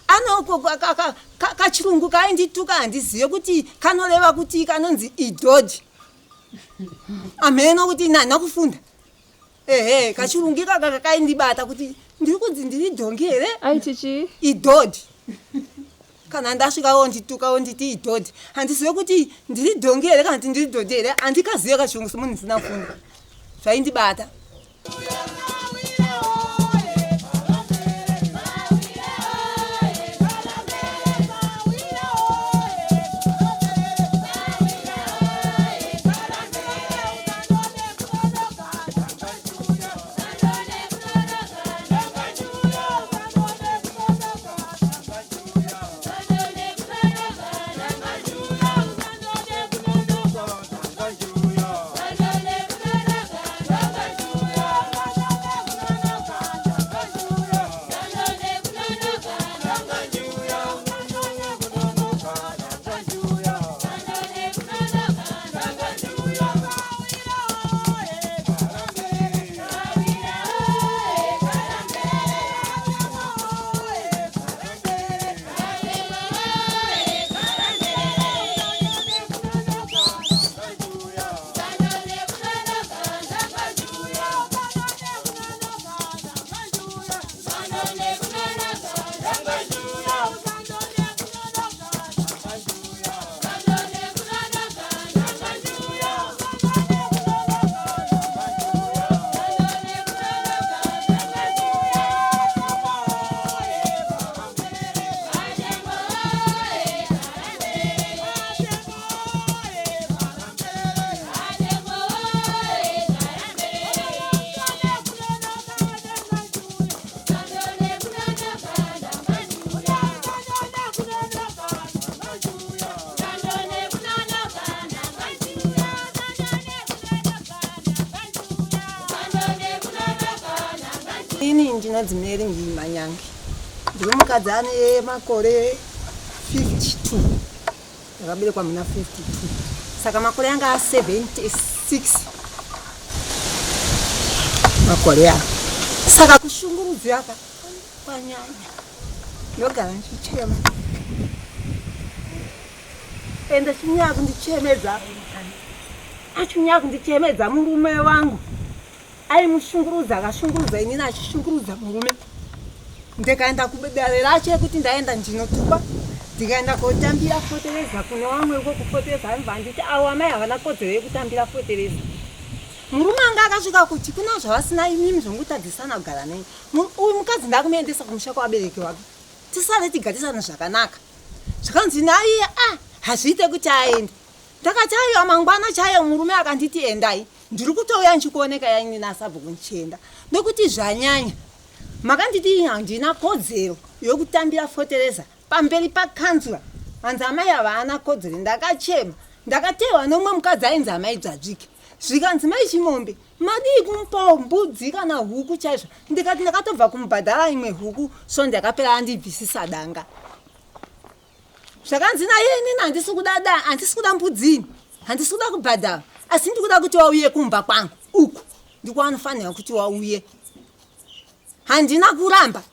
Ano kachirungu kaindituka handizive kuti kanoreva kuti kanonzi idhodhi. Amheno kuti nana kufunda. Ehe, kachirungu ikaka kaindibata kuti ndiri kunzi ndiri dhongi here? Aiti chii? Idhodhi. Kana ndasvika wondituka wonditi idhodhi. Handizive kuti ndiri dhongi here kana kuti ndiri dhodhi here. Handikazive kachirungu semunhu ndisina kufunda. Zvaindibata. Ini ndinonzi Mary Manyange. Ndiri mukadzi ane makore 52. Ndakaberekwa muna 52. Saka makore anga 76 makore aya. Saka kushungurudzwa ka kwanyanya. Ndogara ndichichema. Ende chinyaya kundichemedza. Achinyaya kundichemedza murume wangu. Aimushungurudza akashungurudza inini achishungurudza murume. Ndikaenda kudare racho yekuti ndaenda ndinotukwa ndikaenda kotambira fotereza kune vamwe uko kufotereza vanobva vanditi avo amai havana kodzero yekutambira fotereza. Murume anga akasvika kuti kuna zvavasina imimi zvongotadzisana kugara nei. Uyu mukadzi ndakumuendesa kumusha kwavabereki vake tisare tigarisane zvakanaka. Zvikanzi naiye ah hazviite kuti aende. Ndakati aiwa mangwana chaiyo murume akanditi endai ndiri kutouya ndichikuoneka yaini nasabhuku ndichienda ndokuti zvanyanya makanditi handina kodzero yokutambira fotereza pamberi pakanzura hanzi amai havana kodzero ndakachema ndakatewa nomumwe mukadzi ainzi amai dzvadzvike zvikanzi mai chimombe madii kumupawo mbudzi kana huku chaizvo ndikati ndakatobva kumubhadhara imwe huku svondo yakapera andibvisisa danga Zvakanzi naye inini handisi kuda da handisi kuda mbudzi ini handisi kuda kubhadhara asi ndikuda kuti wauye kumba kwangu uku ndiko anofanira kuti wauye. Handina kuramba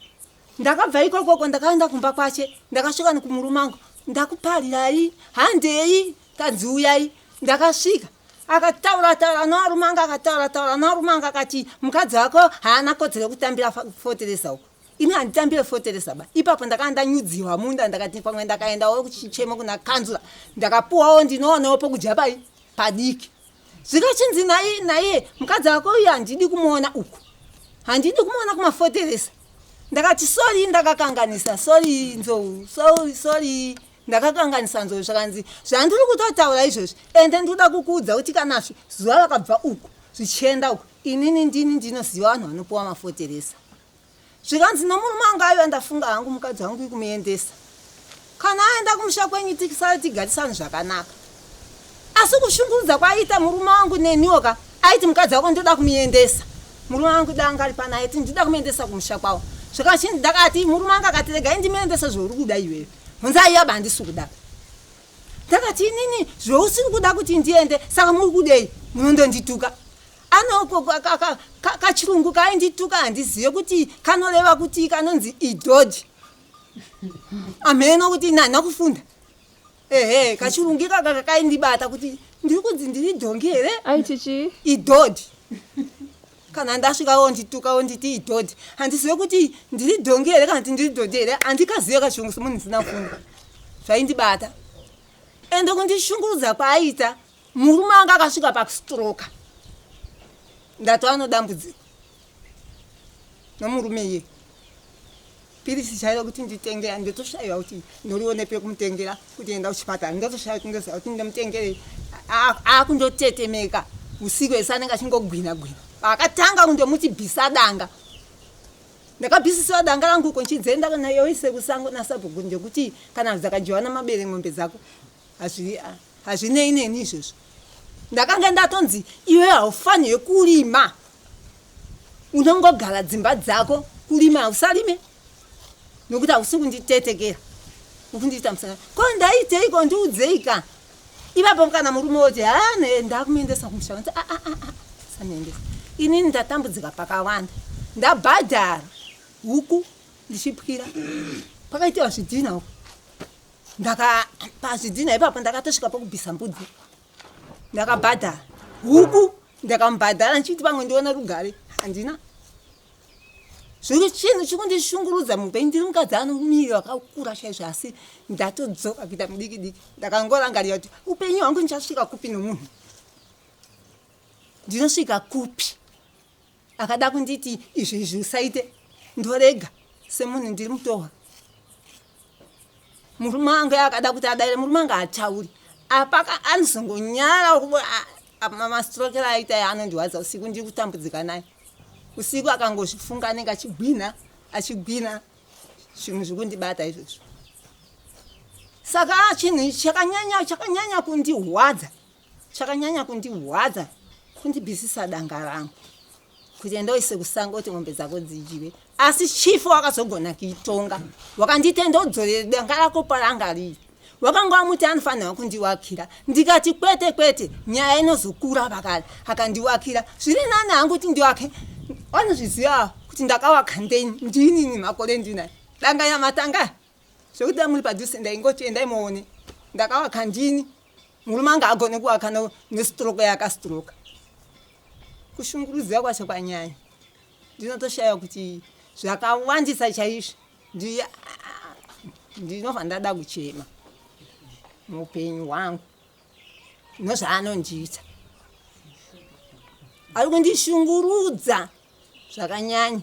ndakabva ikokoko ndakaenda kumba kwache ndakasvika nekumurume wangu ndakuparirai handei tanzi uyai ndakasvika akataura taura nevarume anga akataura taura nevarume anga akati mukadzi wako haana kodzero yekutambira foteresa uku Ini handitambire foteresa ba. Ipapo ndakanga ndanyudziwa munda ndakati pamwe ndakaendawo kuchichemo kuna kanzura ndakapuwawo ndinoonawo pokudya pai padiki. Zvikachinzi naye naye mukadzi wako uyu handidi kumuona uku. Handidi kumuona kumafoteresa. Ndakati sorry ndakakanganisa sorry Nzou sorry sorry ndakakanganisa Nzou zvakanzi zvandiri kutotaura izvozvi ende ndikuda kukuudza kuti kana zuva rakabva uku zvichienda uku inini ndini ndinoziva vanhu vanopuwa mafoteresa. Zvikanzi nomurume wangu aiwa ndafunga hangu mukadzi wangu kumuendesa. Kana aenda kumusha kwenyu tisare tigarisane zvakanaka. Asi kushungurudza kwaiita murume wangu neniwo ka aiti mukadzi wako ndoda kumuendesa. Murume wangu danga ari pana aiti ndinoda kumuendesa kumusha kwavo. Zvikanzi ndakati murume wangu akati regai ndimuendese zvauri kuda iwewe. Hunzi aiwa ba handisi kuda. Ndakati inini zvausiri kuda kuti ndiende saka muri kudei munondondituka. Ano kachirungu kaindituka handizive kuti kanoreva kuti kanonzi idhodhi. Amheno kuti ini handina kufunda. Ehe, kachirungu ikaka kakaindibata kuti ndiri kunzi ndiri dhongi here? Aiti chii? Idhodhi. Kana ndasvika wondituka wonditi idhodhi. Handizive kuti ndiri dhongi here kana kuti ndiri dhodhi here. Handikazive kachirungu semunhu ndisina kufunda. Zvaindibata. Ende kundishungurudza kwaaita murume anga akasvika pakustroka. Ndatova nodambudziko nomurume iye. Pirisi chairo kuti nditenge ndotoshayiwa kuti ndorione pekumutengera kuti enda kuchipatara ndotoshayiwa kuti ndoziva kuti ndomutengerei akundotetemeka usiku ese anenge achingogwina gwina akatanga kundomuti bhisa danga ndakabhisisiwa danga rangu uko nchidzenda nayoise kusango nasabhuku ndekuti kana dzakadyiwa namabere ng'ombe dzako hazvinei neni izvozvo ndakanga ndatonzi iwe haufanirwe kurima unongogara dzimba dzako kurima hausarime nokuti hausi kunditetekera ukundiita musana ko ndaiteiko ndiudzeika ipapo kana murume woti hane ndakumuendesa kumusha aa ah, ah, ah, samuendesa inini ndatambudzika pakawanda ndabhadhara huku ndichipwira pakaitiwa zvidhina uku ndaka pazvidhina ipapo ndakatosvika pokubvisa mbudzi ndakabhadhara huku ndakamubhadhara ndichiti pamwe ndione rugare handina zviri chinhu chikundishungurudza muupenyu ndiri mukadzi anomuviri wakakura chaizvo asi ndatodzoka kuita mudiki diki ndakangorangarira kuti upenyu hwangu ndichasvika kupi nomunhu ndinosvika kupi akada kunditi izvi izvi usaite ndorega semunhu ndiri mutohwa murume wangu akada kuti adaire murume wangu haatauri apa anozongonyara mamastrokero aita anondirwadza usiku ndiri kutambudzika naye usiku akangozvifunga anenge achigwina achigwina zvinhu zviri kundibata izvozvo saka chinhu chakanyanya chakanyanya kundihwadza Chakanyanya kundihwadza kundibvisisa danga rangu kuti enda uise kusango kuti mombe dzako dzidyiwe asi chief wakazogona kuitonga wakanditi enda udzorere danga rako paranga riri wakanga wamuti anofanirwa kundiwakira ndikati kwete kwete nyaya inozokura pakare akandiwakira zviri nani hangu kuti ndiwake vanozviziva kuti ndakawaka ndeni ndinini makore ndinayo danga yamatanga zvekuti dai muri padhuze ndaingoti endai muone ndakawaka ndini murume anga agone kuwaka nestroke yaakastroka kushungurudzika kwacho kwanyanya ndinotoshaya kuti zvakawandisa chaizvo ndinobva ndada kuchema muupenyu hwangu nozvaanondiita ari kundishungurudza zvakanyanya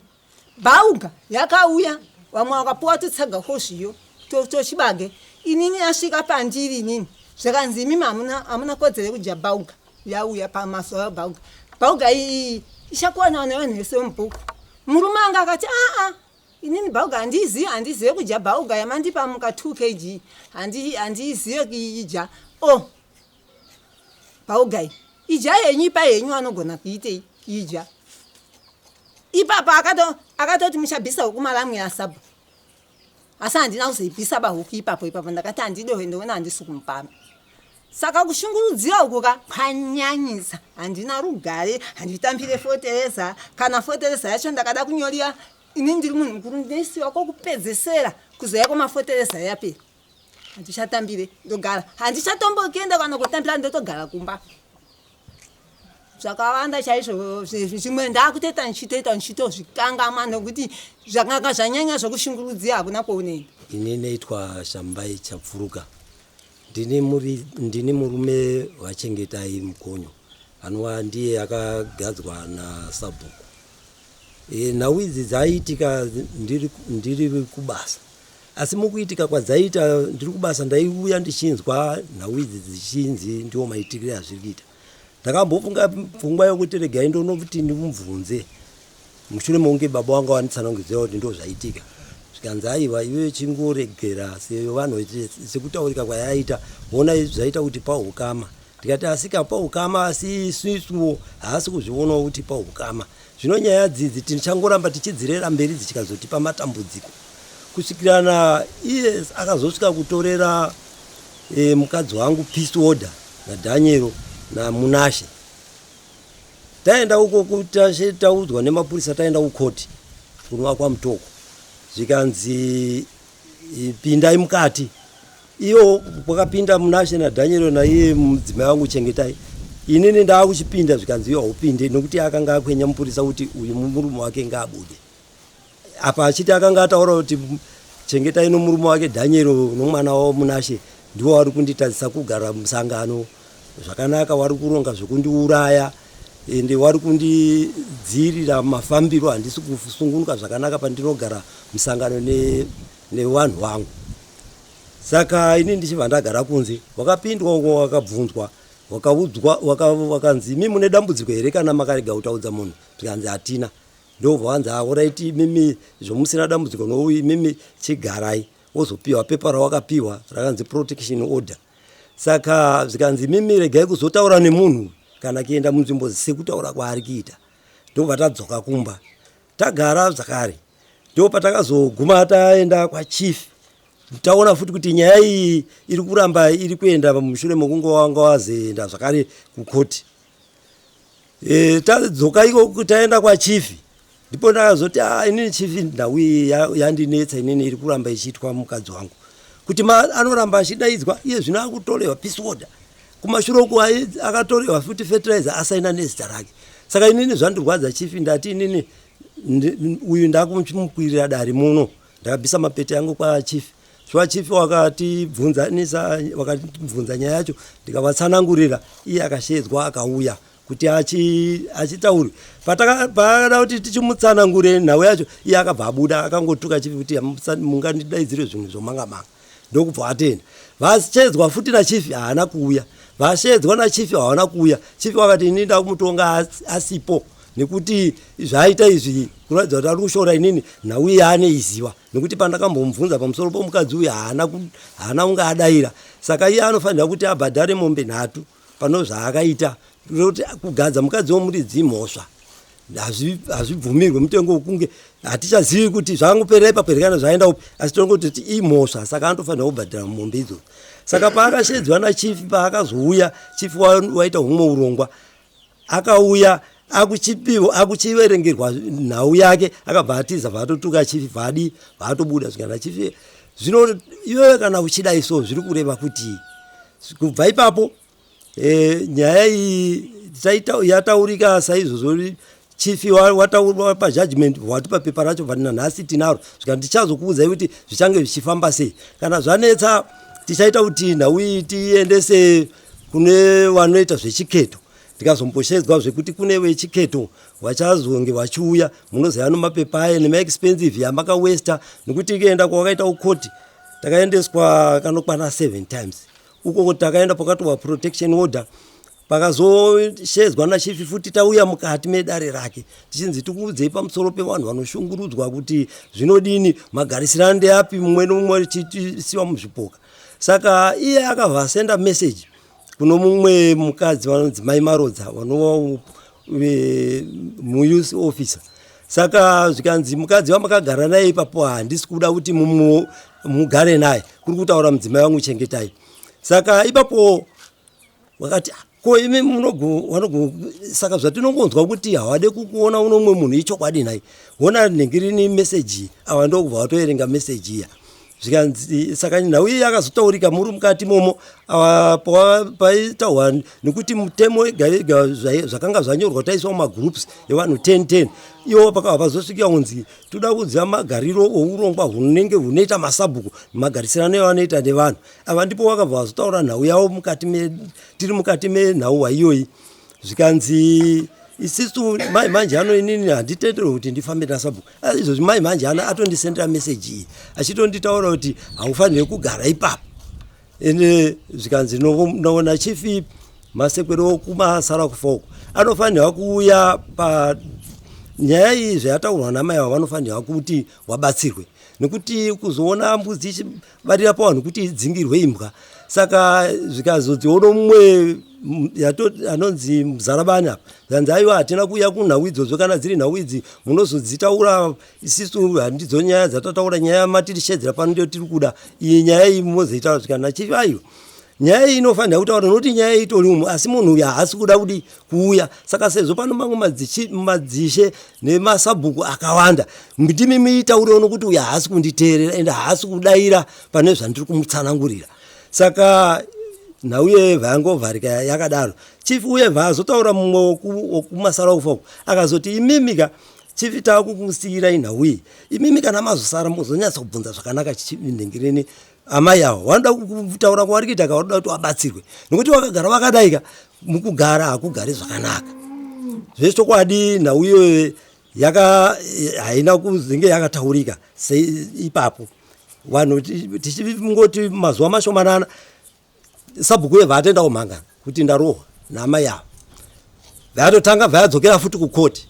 Bauga yakauya vamwe vakapuwa tutsaga kozviyo tochibage inini yasvika pandiri inini zvakanzi imimi hamuna hamuna kodzero yekudya bauga yauya pamazuva bauga bauga iyi ichakuwanawo nevanhu vese vemubhuku murume anga akati aa inini bauga handiizive handizive kudya bauga yamandipa muka 2 kg handiizive kuidya o oh, bauga iyi idya henyu ipa henyu anogona kuitei kuidya ipapa akatoti muchabvisa huku maramwe asabhu asi handina kuzoibvisa ba huku ipapo ipapo ndakati handidohe ndoona handisi kumupama saka kushungurudzira uku ka kwanyanyisa handina rugare handitambire fotereza kana fotereza yacho ndakada kunyorira ini ndiri munhu mukuru ndinoisiwa kokupedzesera kuzoya kwemafotereza yapera handichatambire ndogara handichatombokenda kana kutambira ndotogara kumba zvakawanda chaizvo zvimwe ndakutoita ndichitoita ndichitozvikangamwa nokuti zvakanga zvanyanya zvokushungurudzia hakuna kwaunoenda ini naitwa shambai chapfuruka ndini muri ndini murume wachengetai mukonyo anova ndiye akagadzwa nasabhuku e, nhau idzi dzaiitika ndiri, ndiri kubasa Asi mukuitika kwadzaiita ndiri kubasa ndaiuya ndichinzwa nhau idzi dzichinzi ndiwo maitikire azviri kuita. Ndakambofunga pfungwa yokuti regai ndonoti ndimubvunze mushure mokunge baba vanga vanditsanangudzira kuti ndo zvaitika. Zvikanzi aiwa iwe chingoregera sevanhu sekutaurika kwayaita hona zvaita kuti pahukama. Ndikati asika pahukama asi isusuwo haasi kuzvionawo kuti pahukama. Zvino nyaya dzidzi tichangoramba tichidzirera mberi dzichikazotipa matambudziko kusvikirana iye akazosvika kutorera e, mukadzi wangu peace order naDaniel naMunashe. Taenda uko tashe taudzwa nemapurisa taenda kukoti kunova kwaMutoko zvikanzi Pindai mukati. Iyo kwakapinda Munashe naDaniel naiye mudzimai wangu Chengetai. Inini ndaakuchipinda zvikanzi iwe haupinde nekuti akanga akwenya mupurisa kuti uyu murume wake ngaabude. Apa achiti akanga ataura kuti Chengetai nomurume wake Daniel nomwana wavo Munashe ndiwo wari kunditadzisa kugara musangano zvakanaka, wari kuronga zvekundiuraya ende wari kundidziirira mafambiro, handisi kusungunuka zvakanaka pandinogara musangano nevanhu vangu. Saka ini ndichibva ndagara kunze, wakapindwa uko wakabvunzwa, wakaudzwa, wakanzi imi mune dambudziko here kana makarega kutaudza munhu? Zvikanzi hatina. Ndobva wanzi horaiti imimi zvomusina dambudziko nouyu imimi chigarai. Wozopiwa pepa rawakapiwa rakanzi protection order. Saka zvikanzi imimi regai kuzotaura nemunhu kana kuenda munzvimbo sekutaura kwaari kuita. Ndobva tadzoka kumba. Tagara zvakare. Ndopatakazoguma taenda kwachief. Taona futi kuti nyaya iyi iri kuramba iri kuenda mushure mekunge wanga wazoenda zvakare kukoti. Tadzoka iko taenda kwachief. Ndipo ndakazoti inini chief nhau iyi yandinetsa inini iri kuramba ichiitwa mukadzi wangu. Kuti anoramba achidaidzwa iye zvino akutorewa peace order. Kumashure uko akatorewa futi fertilizer asaina nezita rake. Saka inini zvandirwadza chief, ndati inini uyu ndakumukwirira dare muno. Ndakabvisa mapete angu kwachief. Shuwa chief wakatibvunza nisa wakatibvunza nyaya yacho ndikavatsanangurira, iye akashedzwa akauya kuti achitaure. Paakada kuti tichimutsanangure nhau yacho, iye akabva abuda akangotuka chief kuti mungandidaidzire zvinhu zvomanga manga. Ndokubva atenda. Vashedzwa futi nachief haana kuuya. Vashedzwa nachief haana kuuya. Chief wakati inini ndakumutonga asipo nekuti zvaaita izvi kuratidza kuti ari kushora inini nhau iyi anoiziva nekuti pandakambomubvunza pamusoro pomukadzi uyu haana kunge adaira. Saka iye anofanira kuti abhadhare mombe 3 pano zvaakaita kuti kugadza mukadzi womuridzi imhosva. Hazvibvumirwe mutengo wekunge hatichazivi kuti zvangopera ipapo here kana zvaenda upi, asi tinongoti imhosva. Saka anotofanira kubhadhara mombe idzodzo. Saka paakashedzwa nachief, paakazouya chief waita humwe urongwa, akauya akuchipiwa akuchiverengerwa nhau yake, akabva atiza, bva atotuka chief, bvaadi bvaatobuda. Zvikana chief zvino iwewe kana uchidai so zviri kureva kuti kubva ipapo nyaya iyi yataurika saizvozvo. Chief wataurwa pajudgment, watipa pepa racho vanina nhasi tinaro. Zvika ndichazokuudzai kuti zvichange zvichifamba sei. Kana zvanetsa tichaita kuti nhau iyi tiendese kune vanoita zvechiketo. Ndikazomboshedzwa zvekuti kune vechiketo vachazonge vachiuya, munoziva nomapepa aya nemaexpensive yamakawesta, nekuti kuenda kwawakaita kukoti takaendeswa kanokwana 7 times. Uko takaenda pakatova protection order, pakazoshedzwa nachief futi tauya mukati medare rake tichinzi tikuudzei pamusoro pevanhu vanoshungurudzwa kuti zvinodini, magarisiro ndeapi, mumwe nomumwe chisiwa muzvipoka. Saka iye akabva asenda message kuno mumwe mukadzi vanonzi Mai Marodza, vanova muyouth officer. Saka zvikanzi mukadzi wamakagara naye ipapo handisi kuda kuti mugare naye, kuri kutaura mudzimai wangu Chengetai. Saka ipapo wakati ko imi munogo saka zvatinongonzwa kuti hawade kukuona uno mumwe munhu ichokwadi nhai? Hona nhingirini meseji ava. Ndokubva watoverenga meseji iya. Zvikanzi saka nhau iyi yakazotaurika muri mukati momo paitaurwa nekuti mutemo wega wega zvakanga zvanyorwa taiswa mumagroups evanhu 10 10. Iwo pakabva pazosvika kunzi toda kuziva magariro ourongwa hunenge hunoita masabhuku, magarisirano evanoita nevanhu ava. Ndipo vakabva vazotaura nhau yavo mukati tiri mukati menhauwa iyoyi. Zvikanzi isisu mai manje ano inini handitenderwe kuti ndifambe nasabhuku. Izvozvi mai manje ano atondisendera meseji iyi achitonditaura kuti haufaniri kugara ipapo. Ende zvikanzi noona chief Masekwero kumasara kufa uko anofanirwa kuuya panyaya iyi zvayataurwa namai ava, vanofanirwa kuti wabatsirwe nekuti kuzoona mbudzi ichibarira pavanhu kuti idzingirwe imbwa. Saka zvikazodziona mumwe anonzi Muzarabani apa, zvanzi aiwa, hatina kuuya kunhau idzodzo, kana dziri nhau idzi munozodzitaura, isisu handidzo nyaya dzatataura, nyaya matirishedzera pano ndiyo tiri kuda, iyi nyaya iyi mozoitaura. Zvikana chief aiwa. Nyaya iyi inofanira kutaura nokuti nyaya iyi itori umu, asi munhu uyu haasi kuda kudi kuuya. Saka sezvo pano mamwe madzishe nemasabhuku akawanda, ndimi muitaurewo nokuti uyu haasi kunditeerera ende haasi kudaira pane zvandiri kumutsanangurira. Saka nhau yevha yangovharika yakadaro. Chief uye vaazotaura mumwe wokumasara ufa uku akazoti, imimi ka chief, takukusiyirai nhau iyi, imimi kana mazosara muzonyatsa kubvunza zvakanaka nhengereni amai ava vanoda kutaura kwavari kuita ka, vanoda kuti vabatsirwe nokuti vakagara vakadai ka, mukugara hakugari zvakanaka. Zvechokwadi nhau iyoyo yaka haina kuzenge yakataurika seipapo. Vanhu tichingoti mazuva mashomanana, sabhuku uye vaatoenda kumhangana kuti ndarohwa naamai ava. Vayatotanga vayadzokera futi kukoti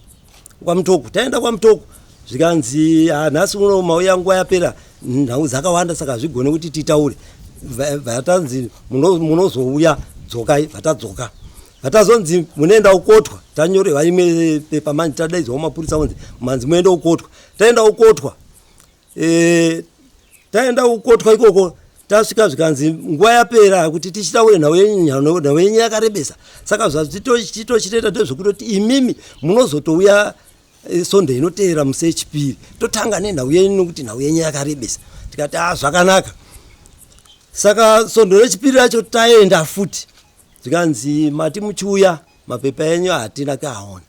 kwaMutoko. Taenda kwaMutoko, zvikanzi nhasi uno mauya, nguva yapera, nhau dzakawanda, saka hazvigone kuti titaure. Vatanzi munozouya, dzokai. Vatadzoka, vatazonzi munoenda kukotwa. Tanyorerwa imwe pepa manje, tadaidzwawo mapurisa, onzi manzi muende kukotwa. Taenda kukotwa, taenda kukotwa ikoko, tasvika zvikanzi nguva yapera kuti tichitaure nhau yenyu, nhau yenyu yakarebesa. Saka zvatitochitoita ndezvekutoti imimi munozotouya sondo inoteera musi wechipiri, totanga nenhau yenyu nokuti nhau yenyu yakarebesa. Tikati a zvakanaka. Saka sondo rechipiri racho taenda futi, zvikanzi mati muchiuya mapepa enyu hatina kuaona.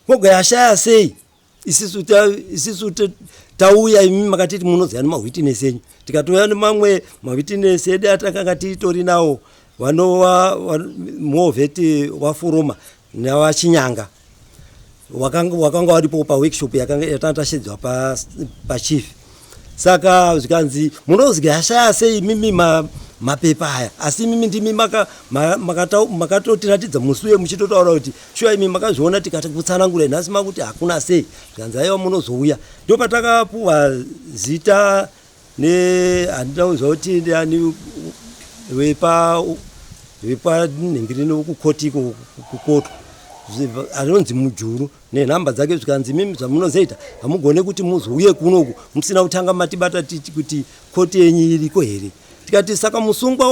Moga yashaya sei? Isisu tauya, imi makatiti munoziva nemawitness enyu. Tikatouya nemamwe mawitness edu atakanga titori nawo, vanova movheti waFuruma naVaChinyanga, wakanga waripo paworkshop yakanga yatanga tashedzwa pachief. Saka zvikanzi munozwi yashaya sei imimi mapepa aya, asi imimi ndimi makatotiratidza musi uye muchitotaura kuti shuwa imi makazviona, tikati kutsanangura, nhasi makuti hakuna sei? Zvikanzi aiwa, munozouya. Ndo patakapuwa zita ne handina kuziva kuti ndiani wepa nhingirini wekukoti iko kukotwa, anonzi Mujuru, nenhamba dzake. Zvikanzi imimi zvamunozoita hamugone kuti muzouye kunoku musina kutanga matibata kuti koti yenyu iriko here. Tikati saka musungwa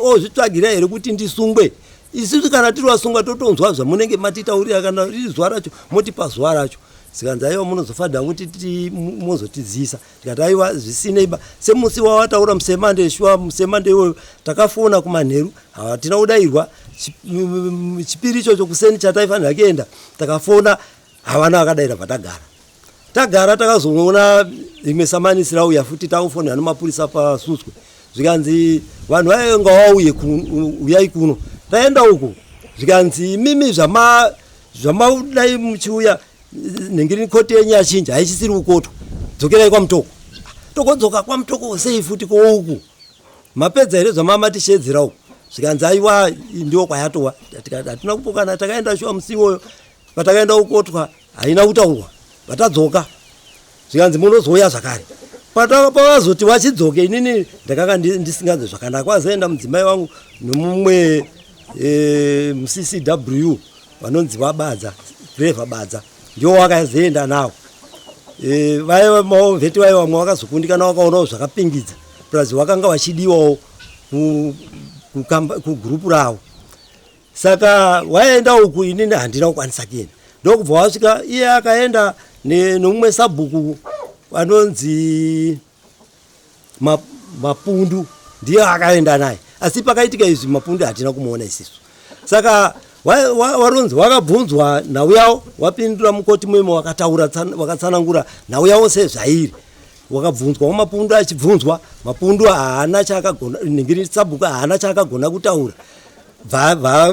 ozvitsvagira here kuti ndisungwe? Isusu kana tiri vasungwa totonzwa zvamunenge matitaurira, kana riri zuva racho motipa zuva racho. Zikanzi aiwa, munozofanira kuti mozotidzisa. Tikati aiwa, zvisinei ba semusi wawataura musemande, shuwa musemande iwoyo takafona kumanheru, hatina kudayirwa. Chipiri ichocho kuseni chataifanira kuenda, takafona, havana vakadayira. Bva tagara, takazoona rimwe samanisi rauya futi, takufonera nemapurisa paSuswe. Zvikanzi vanhu vainga wauye, uyai kuno. Taenda uku, zvikanzi imimi zvamadai muchiuya nhingirini, koti yenyu yachinja, haichisiri kukotwa, dzokerai kwaMutoko. Tokodzoka kwaMutoko sei futi kouku? Mapedza here zvamamatishedzera uku? Zvikanzi aiwa, ndio kwayatowa. Tikati hatina kupokana. Takaenda shuwa musi iwoyo. Patakaenda kukotwa haina kutaurwa. Vatadzoka, zvikanzi munozouya zvakare. Pavazoti wachidzoke, inini ndakanga ndisinganzwe zvakanaka. Wazoenda mudzimai wangu nomumwe muCCW vanonzi vaBadza, Trevor Badza, ndiwo wakazoenda nawo. Vaiva mavheti vaiva vamwe vakazokundikana, vakaonawo zvakapingidza, plus vakanga vachidiwawo kugurupu ravo. Saka waenda uku, inini handina kukwanisa kuenda. Ndokubva wasvika iye akaenda nomumwe sabhuku anonzi Mapundu, ndiye akaenda naye. Asi pakaitika izvi Mapundu hatina kumuona isisu. Saka waronzi wakabvunzwa nhau yavo, wapindura mukoti muimo, wakataura, wakatsanangura nhau yavo sezvairi. Wakabvunzwa Mapundu, achibvunzwa Mapundu haana chaakagona, ningiri sabhuku haana chaakagona kutaura,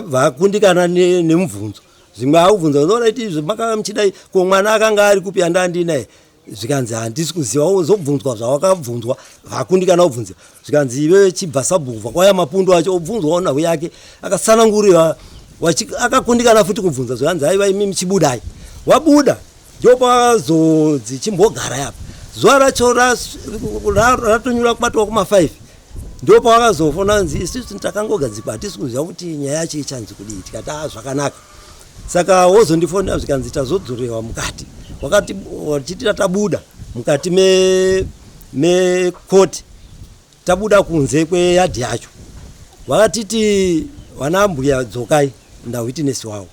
vakundikana nemubvunzo. Zvimwe akubvunza unoona kuti izvi makanga muchidai, ko mwana akanga ari kupi andandinaye? Zvikanzi handisi kuziva. Uzobvunzwa zvawakabvunzwa, vakundikana kubvunzwa. Zvikanzi iwe chibva sabhuku. Kwauya Mapundu acho, obvunzwawo nhau yake, akatsanangurira, akakundikana futi kubvunza. Zvikanzi aiva imi muchibudai. Wabuda, ndipo pawazodzi chimbogara yapa. Zuva racho ratonyura kubatwa kuma5, ndipo pawakazofona nzi isusu takangogadzikwa, hatisi kuziva kuti nyaya yacho ichanzi kudii. Tikati a zvakanaka. Saka wozondifonera, zvikanzi tazodzorewa mukati. Wakati wachitira tabuda mukati mekoti, tabuda kunze kweyadhi yacho. Vakatiti vana ambuya dzokai ndawitness wavo.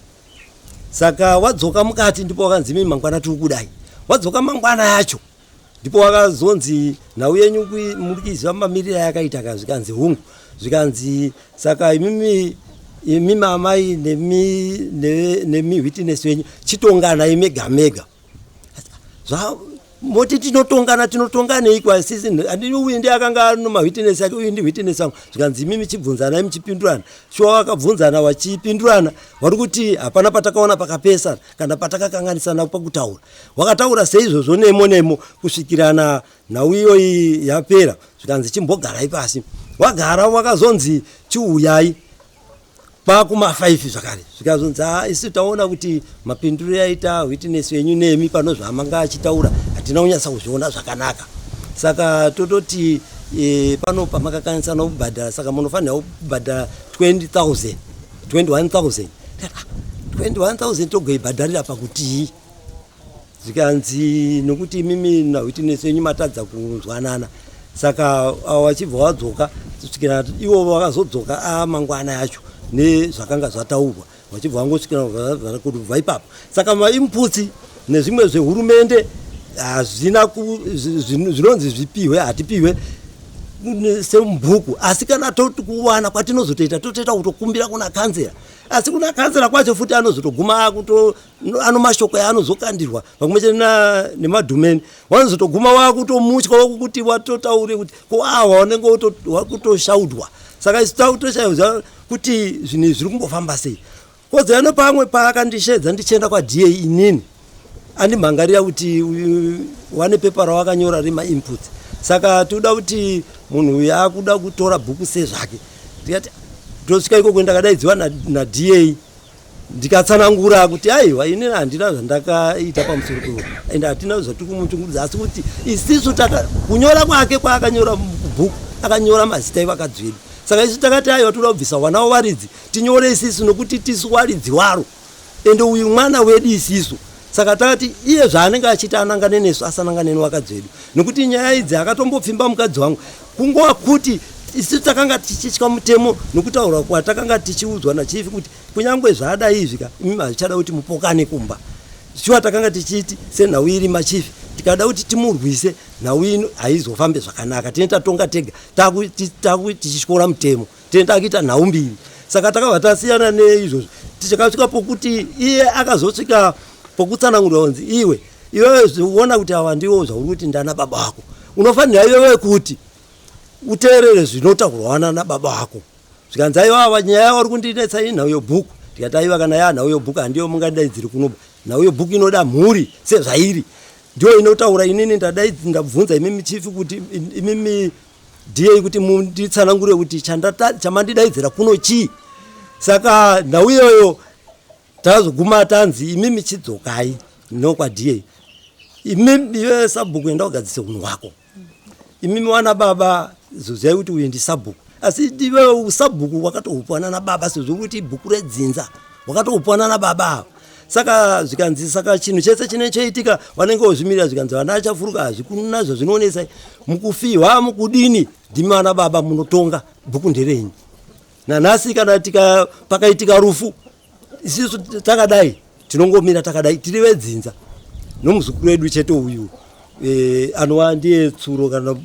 Saka wadzoka mukati ndipo wakanzi imi mangwana tiri kudai. Wadzoka mangwana yacho ndipo wakazonzi nhau yenyu muri kuiziva mamiriro ayakaita ka zvikanzi hungu zvikanzi saka imimi imimi amai nemi nemi witness wenyu chitonganai mega mega zva moti tinotongana tinotonganei kwasisi andini uyu ndiye akanga ano mawitness ake uyu ndi witness angu zvikanzi imimi chibvunzanai muchipindurana shuwa vakabvunzana vachipindurana vari kuti hapana patakaona pakapesana kana patakakanganisana pakutaura wakataura seizvozvo nemo nemo kusvikirana nhau iyoyi yapera zvikanzi chimbogarai pasi wagara wakazonzi chiuyai kwakuma 5 zvakare zvikazonzi ha isu taona kuti mapinduro yaita witness yenyu nemi pano zvamanga achitaura hatina kunyatsa kuzviona zvakanaka saka tototi e, pano pamakakanganisana kubhadhara saka munofanira kubhadhara 20000 21000 21000 togoibhadharira pakutii zvikanzi nokuti imimi nawitness yenyu matadza kunzwanana saka wachibva wadzoka kusvikira ivo vakazodzoka amangwana yacho nezvakanga zvataurwa vachibva vangosvikira kubva ipapo saka maimputs nezvimwe zvehurumende hazvina zvinonzi zvipihwe hatipihwe semubhuku asi kana tokuwana kwatinozotoita totoita kutokumbira kuna kanzera asi kuna kanzera kwacho futi anozotoguma akuto ano mashoko yaanozokandirwa pamwe chete nemadhumeni wanozotoguma wakutomutya wakukuti watotaure kuti ko awa wanenge wakutoshaudwa saka isu takutoshaiwa kuti zvinhu izvi zviri kumbofamba sei kodzano pamwe paakandishedza ndichienda kwada inini andimhangarira kuti wane pepa rawakanyora remainputs saka toda kuti munhu uyu akuda kutora bhuku sezvake ndikati tosvika ikoko ndakadaidziwa naDA ndikatsanangura kuti aiwa inini handina zvandakaita pamusoro pewo ende hatina zvatiri kumuchungurudza asi kuti isisu kunyora kwake kwaakanyora bhuku akanyora mazita evakadzi vedu saka isu takati aiwa toda kubvisa wana wavaridzi tinyore isisu nokuti tisu waridzi waro ende uyu mwana wedu isisu saka takati iye zvaanenge achiita anangane nesu asanangane nevakadzi vedu nokuti nyaya idzi akatombopfimba mukadzi wangu kungova kuti isu takanga tichitya mutemo nokutaura kwatakanga tichiudzwa nachifi kuti kunyange zvaadai izvi ka imi hazvichada kuti mupokane kumba shuwa takanga tichiti senhau iri machifi tikada kuti timurwise nhau ino haizofambe zvakanaka tine tatonga tega tichityora mutemo tine takuita nhau mbiri saka takabva tasiyana neizvozvo tichakasvika pokuti iye akazosvika pokutsanangurwa kunzi iwe iwewe zviona kuti awa ndiwo zvauri kuti ndana baba vako unofanira iwewe kuti uteerere zvinotaurwa nana baba vako zvikanzi aiwa ava nyaya vari kundinetsa inhau yobhuku ndikati aiwa kana yaa nhau yobhuku handiyo mungadaidziri kunoba nhau yobhuku inoda mhuri sezvairi ndiyo inotaura inini ndadai ndabvunza imimi chifi kuti imimi DA kuti munditsanangure kuti chamandidaidzira kuno chii saka nhau iyoyo tazoguma tanzi imimi chidzokai nokwaDA imimi iwe sabhuku enda kugadzise unhu hwako imimi wana baba zoziyai kuti uyu ndisabhuku asi iwe usabhuku wakatoupwana nababa sezvo kuti bhuku redzinza wakatoupwana nababa ava saka zvikanzi saka chinhu chese chine choitika vanenge vozvimirira zvikanzi vana achafuruka hazvikuna zvazvinoonesa mukufihwa mukudini ndimi vana baba munotonga bhuku nderenyu nanhasi kana tika pakaitika rufu isisu takadai tinongomira takadai tiri vedzinza nomuzukuru wedu chete uyu e, anova ndiye tsuro kana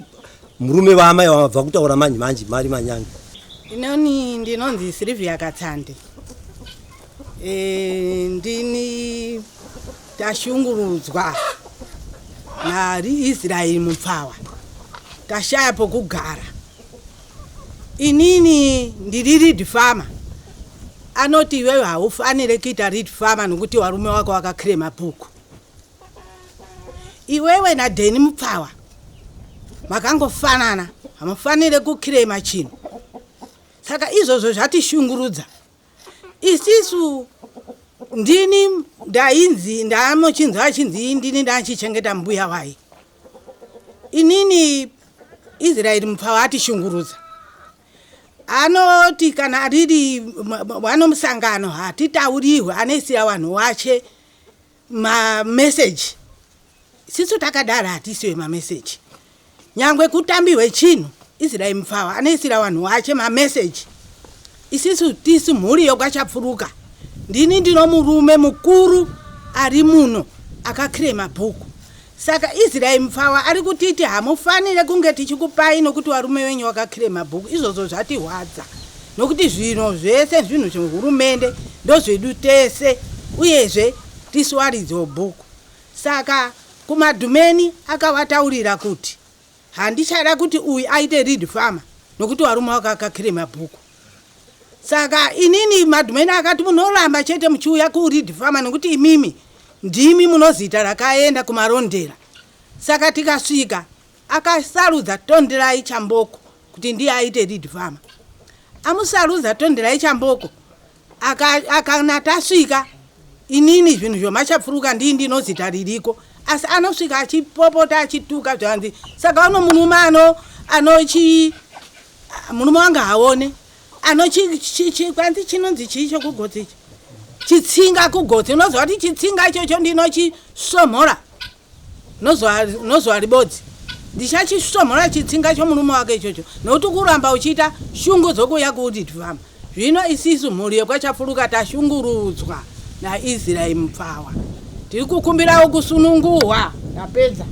murume vaamai vabva kutaura manji manji mari manyange inoni ndinonzi Sylvia Katsande e, ndini tashungurudzwa nariIsraeri Mupfawa tashaya pokugara inini ndiri lead farmer anoti iwewe haufanire kuita lead farmer nokuti varume wako wakaclaima bhuku iwewe nadheni Mupfawa makangofanana hamufanire kuclaima chinhu saka izvozvo zvatishungurudza isisu ndini ndainzi ndamuchinzi achinzi ndini ndachichengeta mbuya wai inini Israeri Mupfawa atishungurudza anoti kana riri vano musangano hatitaurirwe anoisira vanhu wache mameseji sisu takadara hatisiwe mameseji nyangwe kutambiwe chinhu Israeri Mupfawa anoisira vanhu wache mameseji Isisu tisu mhuri yokwaChapfuruka. Ndini ndino murume mukuru ari muno akakirema bhuku. Saka Israel Mupfawa ari kutiti hamufanire kunge tichikupai nokuti varume venyu vakakirema bhuku. Izvozvo zvatihwadza nokuti zvino zvese zvinhu zvehurumende ndozvedu tese uyezve tisu varidzi vebhuku. Saka kumadhumeni akavataurira kuti handichada kuti uyu aite lead farmer nokuti varume vakakakire mabhuku. Saka inini madhumeni akati munoramba chete muchiuya kulead farmer nokuti imimi ndimi munozita rakaenda kumarondera. Saka tikasvika akasarudza Tonderai Chamboko kuti ndiye aite lead farmer. Amusarudza Tonderai Chamboko akana tasvika inini zvinhu zvomachapfuruka ndii ndinozita ririko, asi anosvika achipopota achituka zvanzi. Saka uno murume ano anochi murume wanga haone kwanzi chinonzi chii chokugotsi ichi chitsinga kugotsi, unoziva kuti chitsinga ichocho ndinochisvomhora nozuva ribodzi ndichachisvomhora chitsinga chomurume wake ichocho nokuti kuramba uchiita shungu dzokuuya kuti tifamba. Zvino isisu mhuri yekwaChapfuruka tashungurudzwa naIsrael Mupfawa, tiri kukumbirawo kusunungurwa. Ndapedza.